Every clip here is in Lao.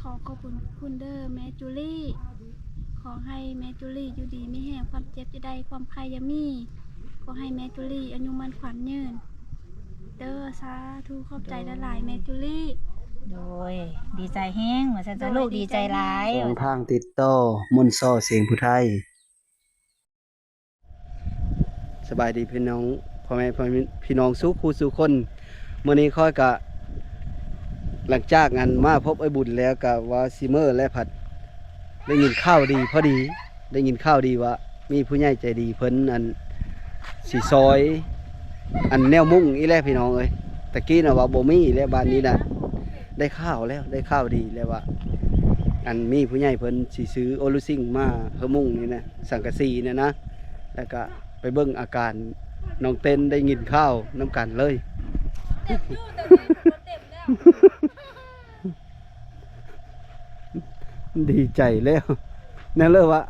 ຂໍຂອບຄຸນເດີແມ່ຈູລີ. ຂໍໃຫ້ແມ່ຈູລີຢູ່ດີມີແຮງ, ຄວາມເຈັບຢ່າໄດ້, ຄວາມໄຂ້ຢ່າມີ. ຂໍໃຫ້ແມ່ຈູລີອາຍຸໝັ້ນຂວັນຍືນເດີ. ສາທຸ. ຂອບໃຈຫຼາຍໆແມ່ຈູລີ. ໂດຍ ດີໃຈແຮງວ່າຊັ້ນຊະ. ໂດຍ ລູກດີໃຈຫຼາຍ. ຊ່ອງທາງຕິດຕໍ່ ມົນຊໍ ສຽງຜູ້ໄທ. ສະບາຍດີພີ່ນ້ອງ ພໍ່ແມ່ ພໍ່ແມ່ ພີ່ນ້ອງສູ່ຄູ່ສູ່ຄົນ. ມື້ນີ້ຂ້ອຍກະ ຫຼັງຈາກອັນມາພົບອ້າຍບຸນແລ້ວ ກະວ່າຊິເມີແລ້ວ ພັດໄດ້ຍິນຂ່າວດີພໍດີ. ໄດ້ຍິນຂ່າວດີວ່າມີຜູ້ໃຫຍ່ໃຈດີເພິ່ນອັນຊິຊອຍອັນແນວມຸ້ງອີກແລ້ວພີ່ນ້ອງເອີຍ. ຕະກີ້ນະວ່າບໍ່ມີແລ້ວ ບາດນີ້ນະໄດ້ຂ່າວແລ້ວ ໄດ້ຂ່າວດີແລ້ວວ່າ ອັນມີຜູ້ໃຫຍ່ເພິ່ນຊິຊື້ໂອລູຊິງມາເຮີມຸ້ງນີ້ນະ ສັງກະສີນີ້ນະ. ແລ້ວກະໄປເບິ່ງອາການນ້ອງເຕັ້ນ ໄດ້ຍິນຂ່າວນຳກັນເລີຍ. ດີໃຈແລ້ວ ແນວເລີວ່າ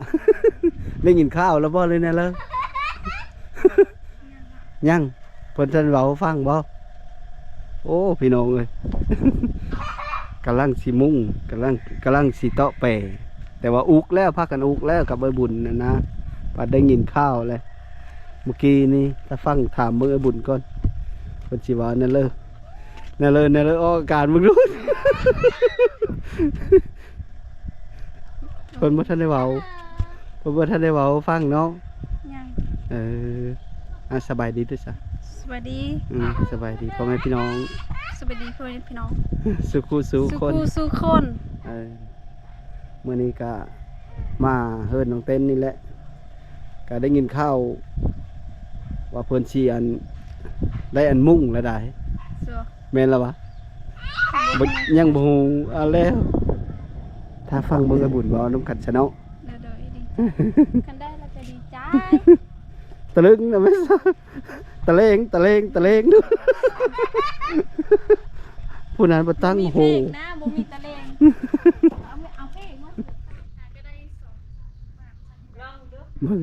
ໄດ້ຍິນຂ່າວແລ້ວບໍ່ ຫຼືແນວເລີ? ຍັງ ເພິ່ນທັນເວົ້າຟັງບໍ່? ໂອ້ ພີ່ນ້ອງເອີຍ ກຳລັງຊິມຸງ ກຳລັງ ກຳລັງຊິເຕາະແປ ແຕ່ວ່າອຸກແລ້ວ ພາກັນອຸກແລ້ວກັບໃບບຸນນັ້ນນະ. ບັດໄດ້ຍິນຂ່າວແລ້ວ ມື້ກີ້ນີ້ ຖ້າຟັງ ຖາມເບິ່ງອ້າຍບຸນກ່ອນ ເພິ່ນຊິວ່າແນວເລີ ແນວເລີ ແນວເລີ ອອກອາການເບິ່ງດູ. ເພິ່ນບໍ່ທັນໄດ້ເວົ້າ ເພິ່ນບໍ່ທັນໄດ້ເວົ້າໃຫ້ຟັງເນາະ. ຍັງ ເອີ ອ່ະ ສະບາຍດີເດີຊະ. ສະບາຍດີ. ອືມ ສະບາຍດີພໍ່ແມ່ພີ່ນ້ອງ. ສະບາຍດີພໍ່ແມ່ພີ່ນ້ອງ ສູ່ຄູ່ສູ່ຄົນ ສູ່ຄູ່ສູ່ຄົນ. ເອີ ມື້ນີ້ກະມາເຮືອນນ້ອງເຕັ້ນນີ້ແຫຼະ ກະໄດ້ຍິນຂ່າວວ່າເພິ່ນຊິອັນ ໄດ້ອັນມຸ້ງແລ້ວໃດ໋. ແມ່ນລະວະ? ບໍ່ ຍັງບໍ່ຮູ້. ເອົາແລ້ວ ຖ້າຟັງເບິ່ງອ້າຍບຸນເວົ້ານຳກັນຊະເນາະ. ໂດຍໆ ດີ ຄັນໄດ້ແລ້ວກະດີໃຈ. ຕະລຶງນະແມ່ນ ຕະເລງ ຕະເລງ ຕະເລງ. ຜູ້ນັ້ນບໍ່ຕັ້ງໂຫ ບໍ່ມີເພງນະ ບໍ່ມີຕະເລງ. ເອົາເພງມາ ເບິ່ງ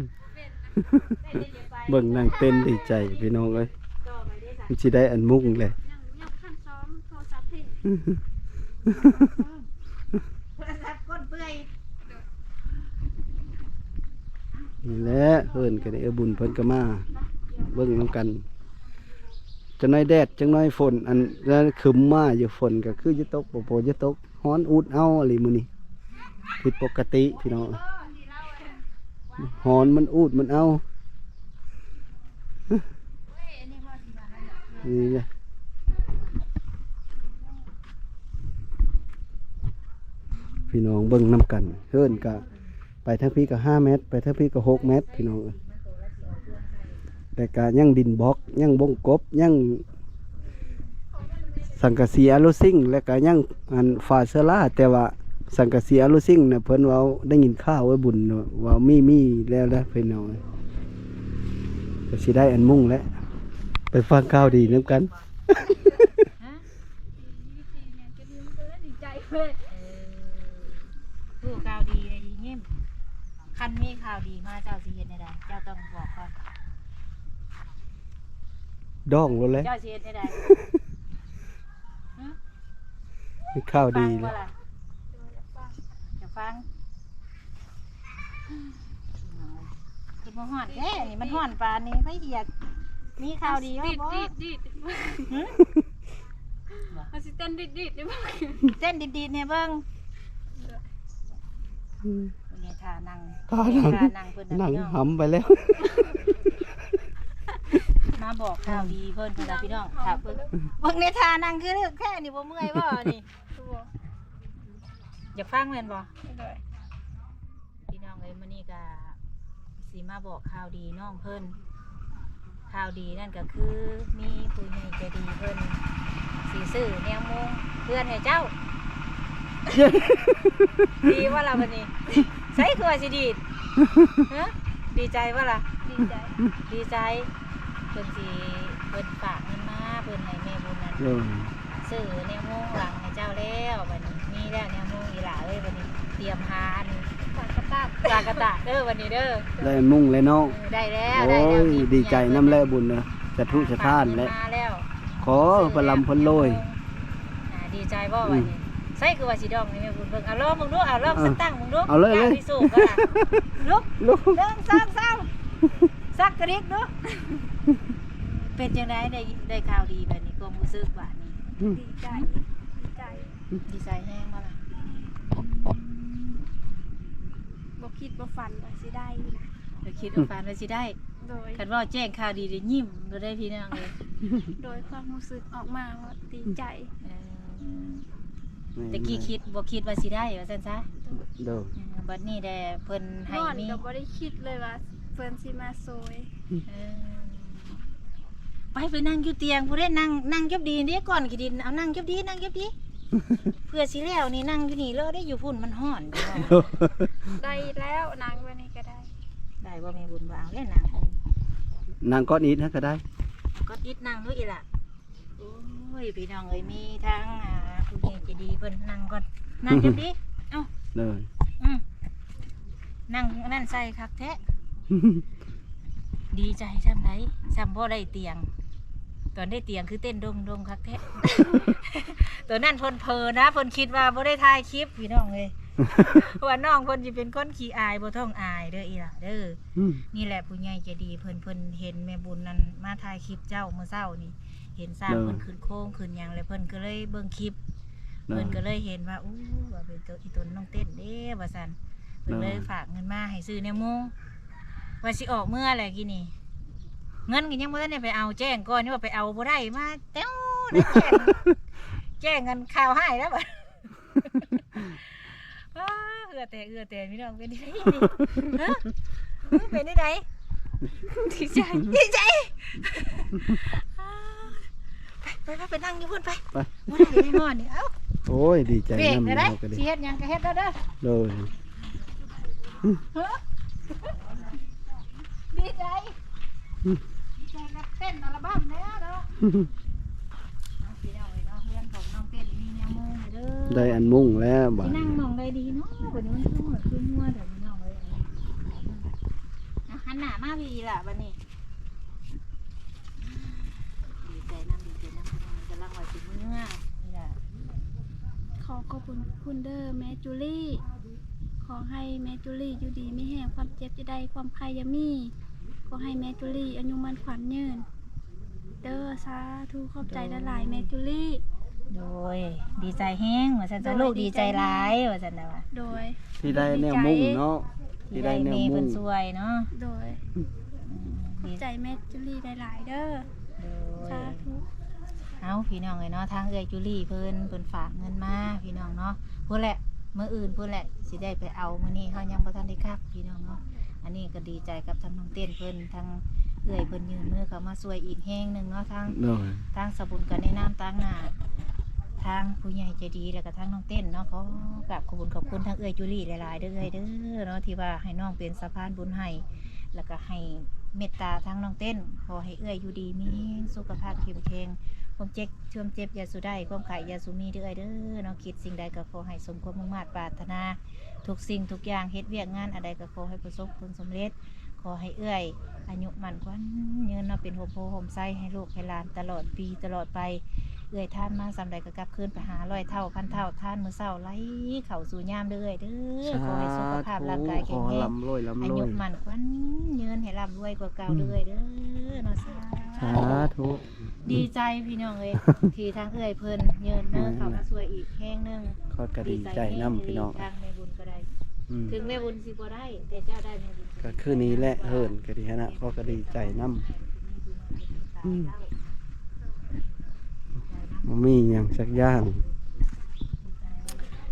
ເບິ່ງນາງເຕັ້ນດີໃຈພີ່ນ້ອງເອີຍ ມັນຊິໄດ້ອັນມຸ້ງແຫຼະ. ນີ້ແຫຼະ ເພິ່ນກະໄດ້ ເອີ ບຸນເພິ່ນກະມາເບິ່ງນຳກັນ. ຈັກໜ້ອຍແດດ ຈັກໜ້ອຍຝົນ ອັນ ຄືມມາຢູ່ ຝົນກະຄືຈະຕົກ ບໍ່ພໍຈະຕົກ. ຮ້ອນອູດເອົ້າອີ່ຫຼີມື້ນີ້ ຜິດປົກກະຕິພີ່ນ້ອງ. ຮ້ອນມັນອູດມັນເອົ້າ ນີ້ແຫຼະ ພີ່ນ້ອງເບິ່ງນຳກັນ. ເຮືອນກະ ໄປທາງພີ້ກະຫ້າແມັດ ໄປທາງພີ້ກະຫົກແມັດພີ່ນ້ອງເອີຍ. ແຕ່ກະຍັງດິນບລັອກ ຍັງບົ້ງກົບ ຍັງສັງກະສີອາລູຊິງ ແລ້ວກະຍັງອັນຝາເຊື້ອລາ. ແຕ່ວ່າສັງກະສີອາລູຊິງນະ ເພິ່ນເວົ້າ ໄດ້ຍິນຂ່າວໄອ້ບຸນວ່າມີ ມີແລ້ວແຫຼະພີ່ນ້ອງເອີຍ. ກະຊິໄດ້ອັນມຸ້ງແຫຼະ ໄປຟັງຂ່າວດີນຳກັນ. ຮະ? ດີໃຈເລີຍ. ເອີ ຮູ້ຂ່າວດີແລ້ວຍິ້ມ. ຄັນມີຂ່າວດີມາ ເຈົ້າຊິເຮັດແນວໃດ? ເຈົ້າຕ້ອງບອກກ່ອນ. ດອງໂລດແຫຼະ. ເຈົ້າຊິເຮັດແນວໃດ? ຮະ? ມີຂ່າວດີ ຟັງບໍ່ລະ? ຢາກຟັງ. ຄືບໍ່ຮ້ອນແທ້ນີ້ ມັນຮ້ອນປານນີ້ ໄປເຫຍກ ມີຂ່າວດີບໍ່? ດີດໆ ດີດ ຫຶ? ເຮົາຊິເຕັ້ນດີດໆ ດີດ ເຕັ້ນດີດໆ ໃຫ້ເບິ່ງ. ອືມ ເບິ່ງໃນທ່ານັ່ງ ທ່ານັ່ງ ທ່ານັ່ງເພິ່ນນະ ນັ່ງ ພີ່ນ້ອງ ຫຳໄປແລ້ວ. ມາບອກຂ່າວດີເພິ່ນພຸ້ນລະພີ່ນ້ອງ. ຖ້າເບິ່ງ ເບິ່ງໃນທ່ານັ່ງຄືຖືກແທ້ນີ້ ບໍ່ເມື່ອຍບໍ່ນີ້? ຢາກຟັງແມ່ນບໍ່? ໂດຍ. ພີ່ນ້ອງເອີຍ ມື້ນີ້ກະຊິມາບອກຂ່າວດີນ້ອງເພິ່ນ. ຂ່າວດີນັ້ນກະຄືມີຜູ້ໃຫຍ່ໃຈດີເພິ່ນຊິຊື້ແນວມຸງເຮືອນໃຫ້ເຈົ້າ. ດີບໍ່ລະບັດນີ້? ໃສຄືວ່າຊິດີດ? ຮະ? ດີໃຈບໍ່ລະ? ດີໃຈ ດີໃຈ. ເພິ່ນຊິ ເພິ່ນຝາກເງິນມາ ເພິ່ນໃຫ້ແມ່ບຸນນັ້ນ ໂດຍ ຊື້ແນວມຸງຫຼັງໃຫ້ເຈົ້າແລ້ວ. ບັດນີ້ມີແລ້ວແນວມຸງອີ່ຫຼ້າເອີຍ. ບັດນີ້ຕຽມຫາອັນ ສາກະຕາດ ສາກະຕາດເດີ ບັດນີ້ເດີ. ໄດ້ມຸງແລ້ວເນາະ. ເອີ ໄດ້ແລ້ວ ໂອ້ຍ ໄດ້ແລ້ວ. ດີໃຈນຳແຫຼະບຸນເດີ ສາທຸສາທານແຫຼະ. ອ່າ ຝາກເງິນມາແລ້ວ ຂໍເພິ່ນລ່ຳເພິ່ນລວຍ. ອ່າ ດີໃຈບໍ່ບັດນີ້? ອືມ ໃສ່ຄືວ່າຊິດອງນີ້ແມ່ບຸນເບິ່ງ ເອົາລອງເບິ່ງດູ ເອົາລອງ ເອີ ສະຕັ້ງເບິ່ງດູ ເອົາເລີຍ ຢາກພິສູດບໍ່ລະ ລຸກ ລຸກ ໜຶ່ງ ສອງ ສາມ ສັກກະດິກດູ ເປັນຈັ່ງໃດ ໄດ້ ໄດ້ຂ່າວດີແບບນີ້ ຄວາມຮູ້ສຶກບາດນີ້? ອືມ ດີໃຈ ດີໃຈ ດີໃຈແຮງບໍ່ລະ? ບໍ່ຄິດບໍ່ຝັນວ່າຊິໄດ້ນະ ບໍ່ຄິດບໍ່ຝັນວ່າຊິໄດ້ ໂດຍ ຄັນເວົ້າແຈ້ງຂ່າວດີໄດ້ຍິ້ມໂລດເດ້ພີ່ນ້ອງເອີຍ ໂດຍ ຄວາມຮູ້ສຶກອອກມາວ່າດີໃຈ ເອີ ແມ່ນ ແຕ່ກີ້ຄິດ ບໍ່ຄິດວ່າຊິໄດ້ວ່າຊັ້ນຊະ ໂດຍ ເອີ ບັດນີ້ແດ່ເພິ່ນໃຫ້ມີ ນອນກໍບໍ່ໄດ້ຄິດເລີຍວ່າເພິ່ນຊິມາຊ່ວຍ ເອີ ໄປ ໄປນັ່ງຢູ່ຕຽງພຸ້ນເດ້ ນັ່ງ ນັ່ງຈົບດີເດ້ ກ້ອນຂີ້ດິນ ເອົານັ່ງຈົບດີ ນັ່ງຈົບດີ ເພື່ອຊິແລ້ວນີ້ ນັ່ງຢູ່ນີ້ເລີຍເດ້ ຢູ່ພຸ້ນມັນຮ້ອນ ໄດ້ແລ້ວ ນັ່ງແບບນີ້ກໍໄດ້ ໄດ້ບໍ່ແມ່ບຸນ ບໍ່ເອົາແລ້ວນັ່ງ ນັ່ງກ້ອນອິດຫັ້ນກໍໄດ້ ກ້ອນອິດນັ່ງດູອີ່ຫຼະ ໂອ້ຍ ພີ່ນ້ອງເອີຍ ມີທາງ ອ່າ ຜູ້ໃຫຍ່ໃຈດີເພິ່ນນັ່ງກ່ອນ ນັ່ງຈັກດີ ເອົ້າ ເລີຍ ອືມ ນັ່ງອັນນັ້ນໃສ່ຄັກແທ້ ດີໃຈຊ່ຳໃດ ຊ່ຳບໍ່ໄດ້ຕຽງ ຕອນໄດ້ຕຽງຄືເຕັ້ນດົງໆຄັກແທ້ ຕອນນັ້ນເພິ່ນເຜີນະ ເພິ່ນຄິດວ່າບໍ່ໄດ້ຖ່າຍຄລິບ ພີ່ນ້ອງເອີຍ ເພາະວ່ານ້ອງເພິ່ນຊິເປັນຄົນຂີ້ອາຍ ບໍ່ຕ້ອງອາຍເດີອີ່ຫຼະເດີ ອືມ ນີ້ແຫຼະ ຜູ້ໃຫຍ່ໃຈດີເພິ່ນ ເພິ່ນເຫັນແມ່ບຸນນັ້ນມາຖ່າຍຄລິບເຈົ້າມື້ເຊົ້ານີ້ ເຫັນສ້າງ ໂດຍ ເພິ່ນຂຶ້ນໂຄງຂຶ້ນຫຍັງ ແລ້ວເພິ່ນກໍເລີຍເບິ່ງຄລິບ ໂດຍ ເພິ່ນກໍເລີຍເຫັນວ່າ ໂອ້ ວ່າເປັນໂຕ ອີ່ຕົນນ້ອງເຕັ້ນເດ້ ວ່າຊັ້ນ ເພິ່ນ ໂດຍ ເລີຍຝາກເງິນມາໃຫ້ຊື້ແນວມຸງ ວ່າຊິອອກເມືອແຫຼະກີ້ນີ້ ເງິນກໍຍັງບໍ່ທັນໄດ້ໄປເອົາ ແຈ້ງກ່ອນ ຍັງວ່າໄປເອົາບໍ່ໄດ້ ມາແຕ້ວໄດ້ແຈ້ງ ແຈ້ງກັນຂ່າວຮ້າຍແລ້ວ ອ້າ ເຫື່ອແຕກ ເຫື່ອແຕກ ພີ່ນ້ອງ ເປັນຈັ່ງໃດນີ້ ຮະ ເປັນຈັ່ງໃດ? ດີໃຈ ດີໃຈ ອ້າ ໄປ ໄປ ໄປ ໄປນັ່ງຢູ່ພຸ້ນໄປ ໄປ ບໍ່ໄດ້ແນ່ນອນນີ້ ເອົ້າ ໂອ້ຍ ດີໃຈນຳ ເຮົາກໍດີ ຊິເຮັດຫຍັງກໍເຮັດເດີ ໂດຍ ຮະ ດີໃຈ ອືມ ດີໃຈກັບເຕັ້ນອັລະບັ້ມແລ້ວເນາະ ພີ່ນ້ອງເອີຍເນາະ ເຮືອນຂອງນ້ອງເຕັ້ນມີແນວມຸງເດີ ໄດ້ອັນມຸງແລ້ວບາດ ຊິນັ່ງໝ່ອງໃດດີເນາະ ບັດນີ້ມັນຄືເໝືອນຄືມົວແທ້ພີ່ນ້ອງເອີຍ ອາ ຫັນໜ້າມາພີ້ລະບັດນີ້ ດີໃຈນຳ ດີໃຈນຳ ກຳລັງວ່າຊິເມືອນີ້ລະ ຂໍຂອບຄຸນເດີແມ່ຈູລີ ຂໍໃຫ້ແມ່ຈູລີຢູ່ດີມີແຮງ ຄວາມເຈັບຢ່າໄດ້ ຄວາມໄຂ້ຢ່າມີ ຂໍໃຫ້ແມ່ຈູລີອາຍຸໝັ້ນຂວັນຍືນ ເດີ ສາທຸ ຂອບໃຈຫຼາຍໆ ໂດຍ ແມ່ຈູລີ ໂດຍ ດີໃຈແຮງວ່າຊັ້ນຊະ ໂດຍ ລູກດີໃຈຫຼາຍ ດີໃຈແຮງ ວ່າຊັ້ນນະວ່າ ໂດຍ ທີ່ໄດ້ແນວມຸງເນາະ ທີ່ໄດ້ແມ່ບຸນຊ່ວຍເນາະ ໂດຍ ອືມ ຂອບໃຈແມ່ຈູລີຫຼາຍໆເດີ ໂດຍ ສາທຸ ເອົາ ພີ່ນ້ອງເອີຍເນາະ ທາງເອື້ອຍຈູລີເພິ່ນ ເພິ່ນຝາກເງິນມາ ພີ່ນ້ອງເນາະ ພຸ້ນແຫຼະ ມື້ອື່ນພຸ້ນແຫຼະ ຊິໄດ້ໄປເອົາ ມື້ນີ້ເຮົາຍັງບໍ່ທັນໄດ້ກັບ ພີ່ນ້ອງເນາະ ອັນນີ້ກໍດີໃຈກັບທາງນ້ອງເຕັ້ນເພິ່ນ ທາງເອື້ອຍເພິ່ນຍື່ນມືເຂົ້າມາຊ່ວຍອີກແຮງໜຶ່ງເນາະ ທາງ ໂດຍ ທາງສາວບຸນກໍໃນນາມຕາງໜ້າ ທາງຜູ້ໃຫຍ່ໃຈດີ ແລ້ວກໍທາງນ້ອງເຕັ້ນເນາະ ຂໍກາບຂອບຄຸນຂອບຄຸນທາງເອື້ອຍຈູລີຫຼາຍໆເດີ ເອື້ອຍເດີເນາະ ທີ່ວ່າໃຫ້ນ້ອງເປັນສະພານບຸນໃຫ້ ແລ້ວກໍໃຫ້ເມດຕາທາງນ້ອງເຕັ້ນ ຂໍໃຫ້ເອື້ອຍຢູ່ດີມີແຮງ ສຸຂະພາບເຂັ້ມແຂງ ຄວາມເຈັບ ຄວາມເຈັບຢ່າສູ່ໄດ້ ຄວາມໄຂ້ຢ່າສູ່ມີເດີ ເອື້ອຍເດີເນາະ ຄິດສິ່ງໃດກໍຂໍໃຫ້ສົມຄວາມມຸ່ງມາດປາດຖະໜາ ທຸກສິ່ງທຸກຢ່າງ ເຮັດວຽກງານອັນໃດກໍຂໍໃຫ້ປະສົບຜົນສຳເລັດ ຂໍໃຫ້ເອື້ອຍອາຍຸໝັ້ນຂວັນຍືນເນາະ ເປັນຮົ່ມໂພຮົ່ມໄຊໃຫ້ລູກໃຫ້ຫຼານຕະຫຼອດປີຕະຫຼອດໄປ ເອື້ອຍທານມາສ່ຳໃດກໍກັບຄືນໄປຫາຮ້ອຍເທົ່າພັນເທົ່າ ທານມື້ເຊົ້າໄຫຼເຂົ້າສູ່ຍາມເດີ ເອື້ອຍເດີ ສາທຸ ຂໍໃຫ້ສຸຂະພາບຮ່າງກາຍແຂງແຮງ ຂໍໃຫ້ລ່ຳລວຍ ລ່ຳລວຍ ອາຍຸໝັ້ນຂວັນຍືນໃຫ້ລ່ຳລວຍກວ່າເກົ່າເດີ ອືມ ເອື້ອຍເດີເນາະ ສາ ສາທຸ ດີໃຈພີ່ນ້ອງເອີຍ ທີ່ທາງເອື້ອຍເພິ່ນຍືນມືເຂົ້າມາຊ່ວຍອີກແຮງໜຶ່ງ ຂ້ອຍກໍດີໃຈນຳພີ່ນ້ອງ ທາງແມ່ບຸນກໍໄດ້ ອືມ ເຖິງແມ່ບຸນຊິບໍ່ໄດ້ ແຕ່ເຈົ້າໄດ້ແມ່ບຸນ ກໍຄືນີ້ແຫຼະ ເຮີນກໍດີຫັ້ນນະ ຂ້ອຍກໍດີໃຈນຳ ອືມ ບໍ່ມີຫຍັງຈັກຢ່າງ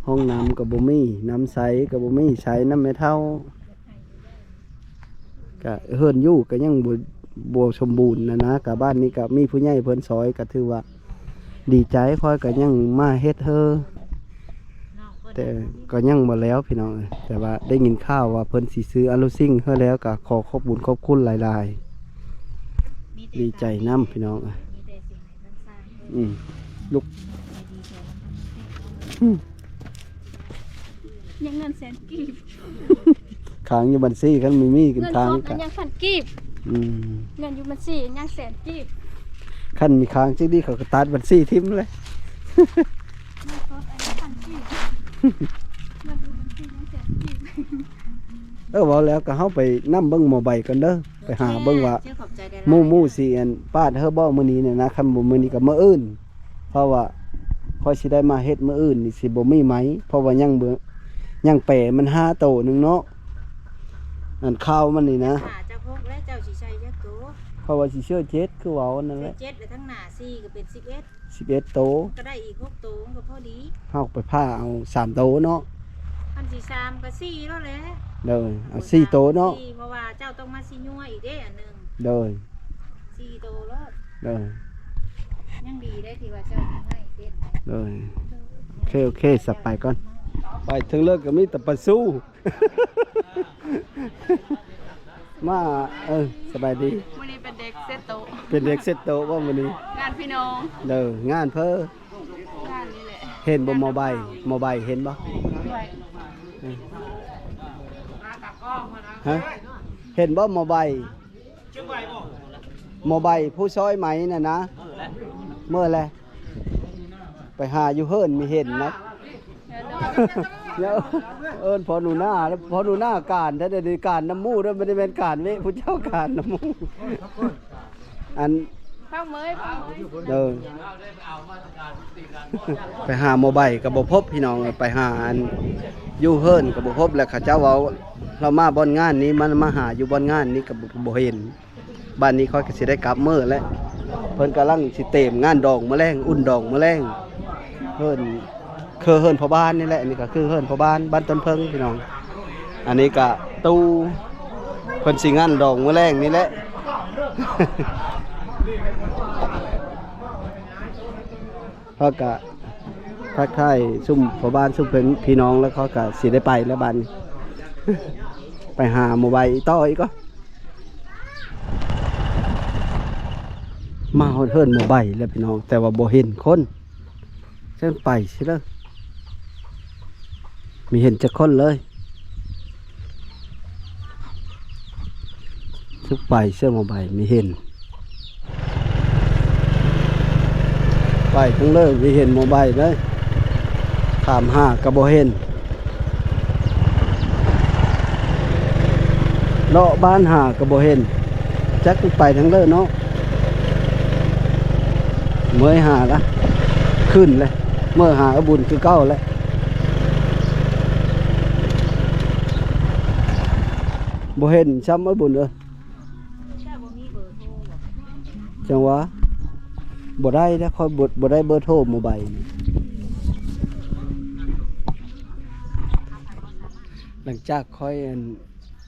ຫ້ອງນ້ຳກໍບໍ່ມີ ນ້ຳໃສກໍບໍ່ມີ ໃຊ້ນ້ຳແມ່ເຖົ້າ ກະເຮືອນຢູ່ກະຍັງບໍ່ ບໍ່ສົມບູນນະນະ ກະບ້ານນີ້ກະມີຜູ້ໃຫຍ່ເພິ່ນຊ່ອຍ ກະຖືວ່າດີໃຈ ຂ້ອຍກະຍັງມາເຮັດເຮືອນ ແຕ່ກະຍັງບໍ່ແລ້ວພີ່ນ້ອງເອີຍ ແຕ່ວ່າໄດ້ຍິນຂ່າວວ່າເພິ່ນຊິຊື້ອາລູຊິງໃຫ້ແລ້ວ ກະຂໍຂອບບຸນຂອບຄຸນຫຼາຍໆ ດີໃຈນຳພີ່ນ້ອງເອີຍ ອືມ ລຸກ ອືມ ຍັງເງິນແສນກີບ ຄ້າງຢູ່ບັນຊີ ຄັນມີ ມີ ເງິນສົດ ກະຍັງພັນກີບ ອືມ ເງິນຢູ່ບັນຊີຍັງແສນກີບ ຄັນມີຄ້າງຈັ່ງນີ້ ເຂົາກໍຕັດບັນຊີຖິ້ມເລີຍ ເງິນສົດອັນນີ້ພັນ ເອີ ເວົ້າແລ້ວກໍເຮົາໄປນຳເບິ່ງໝໍໃບກ່ອນເດີ ໄປຫາເບິ່ງວ່າ ເຈົ້າຂອບໃຈຫຼາຍໆ ໝູ່ ໝູ່ຊິອັນປາດເຮີບໍ່ມື້ນີ້ນະ ຄັນບໍ່ມື້ນີ້ກໍມື້ອື່ນ ເພາະວ່າຂ້ອຍຊິໄດ້ມາເຮັດມື້ອື່ນນີ້ຊິບໍ່ມີໄໝ ເພາະວ່າຍັງບໍ່ ຍັງແປມັນຫາໂຕໜຶ່ງເນາະ ອັນຂາວມັນນີ້ນະ ເຈົ້າຫົກແລ້ວ ເຈົ້າຊິໃສ່ຈັກໂຕ? ເພາະວ່າຊິເຊື່ອເຈັດ ຄືເວົ້ານັ້ນແຫຼະ ເຊື່ອເຈັດ ແລ້ວທາງໜ້າສີ່ກໍເປັນສິບເອັດ ສິບເອັດໂຕ ກໍໄດ້ອີກຫົກໂຕ ມັນກໍພໍດີ ເຮົາໄປຜ່າເອົາສາມໂຕເນາະ ຄັນຊິສາມກໍສີ່ໂລດແຫຼະ ໂດຍ ເອົາສີ່ໂຕເນາະ ສີ່ ເພາະວ່າເຈົ້າຕ້ອງມາຊິຍົວອີກເດ້ອັນໜຶ່ງ ໂດຍ ສີ່ໂຕໂລດ ໂດຍ ຍັງດີເດ້ທີ່ວ່າເຈົ້າມີໄມ້ເຕັມ ໂດຍ ໂອເຄ ໂອເຄ ສັບໄປກ່ອນ ໄປເທິງເລີກກໍມີແຕ່ປາຊູ ມາ ເອີ ສະບາຍດີ ມື້ນີ້ເປັນເດັກເຊັດໂຕະ ເປັນເດັກເຊັດໂຕະບໍ່ມື້ນີ້? ງານພີ່ນ້ອງ ເດີ ງານເພີ ງານນີ້ແຫຼະ ເຫັນບໍ່ໝໍໃບ ໝໍໃບເຫັນບໍ່? ເອີ ຮະ ເຫັນບໍ່ໝໍໃບ? ໝໍໃບຜູ້ຊອຍໄໝນັ້ນນະ ເມື່ອແລະ ໄປຫາຢູ່ເຮືອນມີເຫັນນະ ແລ້ວເອີ້ນພໍ່ໜູນາ ແລ້ວພໍ່ໜູນາການແທ້ ດຽວນີ້ການນຳໝູ່ເດີ ບໍ່ໄດ້ແມ່ນການເວະ ຜູ້ເຈົ້າການນຳໝູ່ ອັນ ເຂົ້າເມີຍ ເຂົ້າເມີຍ ເດີ ໄປຫາໝໍໃບກໍບໍ່ພົບພີ່ນ້ອງ ໄປຫາອັນຢູ່ເຮືອນກໍບໍ່ພົບ ແລ້ວເຂົາເຈົ້າເວົ້າ ລາວມາບ່ອນງານນີ້ ມັນມາຫາຢູ່ບ່ອນງານນີ້ກໍບໍ່ ບໍ່ເຫັນ ບາດນີ້ຂ້ອຍກໍຊິໄດ້ກັບມື້ແລ້ວ ເພິ່ນກຳລັງຊິເຕມງານດອງມື້ແລງ ອຸ່ນດອງມື້ແລງ ເຮືອນ ຄືເຮືອນພໍ່ບ້ານນີ້ແຫຼະ ອັນນີ້ກໍຄືເຮືອນພໍ່ບ້ານ ບ້ານຕົ້ນເຜິ້ງພີ່ນ້ອງ ອັນນີ້ກໍຕູ້ ເພິ່ນຊິງານດອງມື້ແລງນີ້ແຫຼະ ເຮົາກໍທັກທາຍຊຸມພໍ່ບ້ານຊຸມເພື່ອນພີ່ນ້ອງ ແລ້ວເຮົາກໍຊິໄດ້ໄປແລ້ວບາດນີ້ ໄປຫາໝໍໃບຕໍ່ອີກກ່ອນ ມາຮອດເຮືອນໝໍໃບແລ້ວພີ່ນ້ອງ ແຕ່ວ່າບໍ່ເຫັນຄົນ ເຊິ່ງໄປຊິເດີ ມີເຫັນຈັກຄົນເລີຍ ຄືໄປເຊື່ອໝໍໃບມີເຫັນ ໄປທາງເລີກມີເຫັນໝໍໃບເດີ ຖາມຫາກໍບໍ່ເຫັນ ເລາະບ້ານຫາກໍບໍ່ເຫັນ ຈັກໄປທາງເລີກເນາະ ເມີຍຫາລະ ຂຶ້ນແຫຼະ ເມີຍຫາອາບຸນຄືເກົ່າແຫຼະ ບໍ່ເຫັນຊ້ຳອາບຸນເອີຍ ເຈົ້າບໍ່ມີເບີໂທບໍ່? ຈັ່ງຫວະ ບໍ່ໄດ້ແລ້ວ ຂ້ອຍບໍ່ ບໍ່ໄດ້ເບີໂທໝໍໃບນີ້ ຫຼັງຈາກຂ້ອຍ ອັນ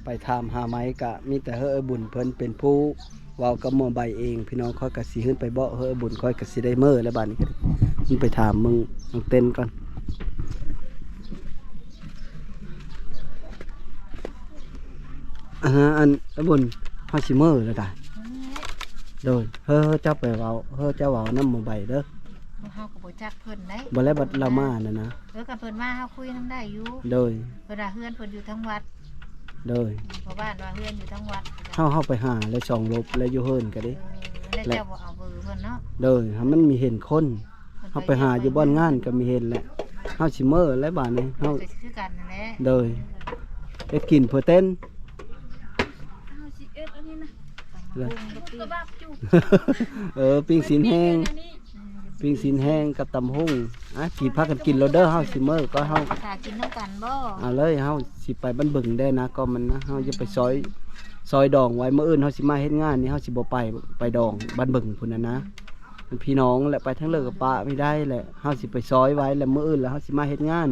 ໄປຖາມຫາໄມ ກະມີແຕ່ເຮີ້ອາບຸນເພິ່ນເປັນຜູ້ເວົ້າກັບໝໍໃບເອງ ພີ່ນ້ອງ ຂ້ອຍກະຊິຂຶ້ນໄປບອກເຮີ້ອາບຸນ ຂ້ອຍກະຊິໄດ້ເມືອແລ້ວບາດນີ້ ຂຶ້ນໄປຖາມເບິ່ງນ້ອງເຕັ້ນກ່ອນ ອັນ ອັນ ອາບຸນ ເຮົາຊິເມືອແລ້ວດາ ໂດຍ ເຮີ້ ເຮີ້ ເຈົ້າໄປເວົ້າ ເຮີ້ ເຈົ້າເວົ້ານຳໝໍໃບເດີ ເຮົາກໍບໍ່ຈັກເພິ່ນໄດ໋ ບໍ່ແລ້ວບັດລາວມານັ້ນນະ ເອີ ຄັນເພິ່ນມາເຮົາຄຸຍນຳໄດ້ຢູ່ ໂດຍ ເພິ່ນວ່າເຮືອນເພິ່ນຢູ່ທາງວັດ ໂດຍ ເພາະບ້ານວ່າເຮືອນຢູ່ທາງວັດ ເຮົາ ເຮົາໄປຫາແລ້ວສອງລົບແລ້ວຢູ່ເຮືອນກໍເດ້ ເອີ ແລ້ວເຈົ້າບໍ່ເອົາເບີເພິ່ນເນາະ ໂດຍ ໃຫ້ມັນມີເຫັນຄົນ ເຮົາໄປຫາຢູ່ບ່ອນງານກໍມີເຫັນແຫຼະ ເຮົາຊິເມີແລ້ວບາດນີ້ ເຮົາ ກໍຄືກັນນັ້ນແຫຼະ ໂດຍ ເຮັດກິນເພື່ອເຕັ້ນ ເຮົາຊິເຮັດອັນນີ້ນະ ເອີ ຕຳບັກຫຸ່ງກັບປີ້ງ ເອີ ປີ້ງຊີ້ນແຫ້ງ ປີ້ງຊີ້ນແຫ້ງກັບຕຳບັກຫຸ່ງ ອ່ະ ກິນ ພາກັນກິນໂລດເດີ ເຮົາຊິເມືອກ່ອນ ເຮົາ ຖ້າກິນນຳກັນບໍ່? ເອົາເລີຍ ເຮົາຊິໄປບ້ານບຶງແດ່ນະ ກໍມັນນະ ເຮົາຈະໄປຊອຍ ອືມ ຊອຍດອງໄວ້ ມື້ອື່ນເຮົາຊິມາເຮັດງານນີ້ ເຮົາຊິບໍ່ໄປ ໄປດອງບ້ານບຶງພຸ້ນນະນະ ອືມ ພີ່ນ້ອງແຫຼະ ໄປທາງເລີກກໍປະບໍ່ໄດ້ແຫຼະ ເຮົາຊິໄປຊອຍໄວ້ ແລ້ວມື້ອື່ນແລ້ວເຮົາຊິມາເຮັດງານ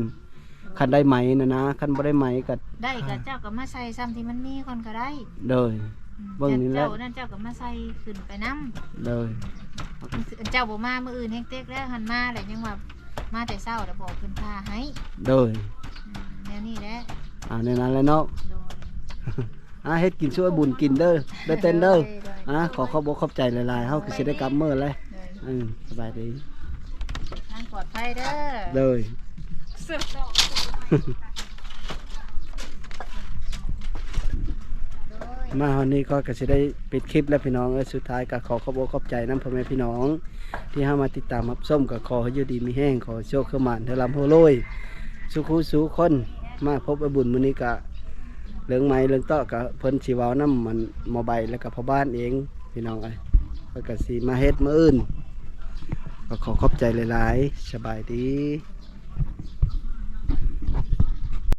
ຄັນໄດ້ໄໝນະນະ ຄັນບໍ່ໄດ້ໄໝກໍ ໄດ້ກໍເຈົ້າກໍມາໃສ່ຊ່ຳທີ່ມັນມີກ່ອນກໍໄດ້ ໂດຍ ອືມ ເບິ່ງນີ້ແຫຼະ ເຈົ້ານັ້ນເຈົ້າກໍມາໃສ່ຂຶ້ນໄປນຳ ໂດຍ ເຈົ້າບໍ່ມາມື້ອື່ນແຮງເຕັກແລ້ວ ຫັ້ນມາແລ້ວຍັງວ່າມາແຕ່ເຊົ້າແລ້ວບອກເພິ່ນພາໃຫ້ ໂດຍ ອືມ ແນວນີ້ແຫຼະ ອ່າ ແນວນັ້ນແຫຼະເນາະ ໂດຍ ອ່າ ເຮັດກິນຊ່ວຍບຸນກິນເດີ ໄດ້ເຕັ້ນເດີ ໂດຍ ໂດຍ ອ່າ ຂໍຂອບອົກຂອບໃຈຫຼາຍໆ ເຮົາກໍຊິໄດ້ກັບເມືອແລ້ວ ໂດຍ ອືມ ສະບາຍດີ ເດີນທາງປອດໄພເດີ ໂດຍ ມາຮອດນີ້ກໍ ກໍຊິໄດ້ປິດຄລິບແລ້ວພີ່ນ້ອງເອີຍ ສຸດທ້າຍກໍຂໍຂອບອົກຂອບໃຈນຳພໍ່ແມ່ພີ່ນ້ອງ ທີ່ເຮົາມາຕິດຕາມຮັບຊົມ ກໍຂໍໃຫ້ຢູ່ດີມີແຮງ ຂໍໃຫ້ໂຊກໃຫ້ໝານ ໃຫ້ລ່ຳໃຫ້ລວຍ ສູ່ຄູ່ສູ່ຄົນ ມາພົບອ້າຍບຸນມື້ນີ້ກະ ເລື່ອງໄມ້ເລື່ອງຕອກກະເພິ່ນຊິເວົ້ານຳອັນໝໍໃບ ແລ້ວກະພໍ່ບ້ານເອງ ພີ່ນ້ອງເອີຍ. ເພິ່ນກະຊິມາເຮັດມື້ອື່ນ. ກໍຂໍຂອບໃຈຫຼາຍໆ. ສະບາຍດີ.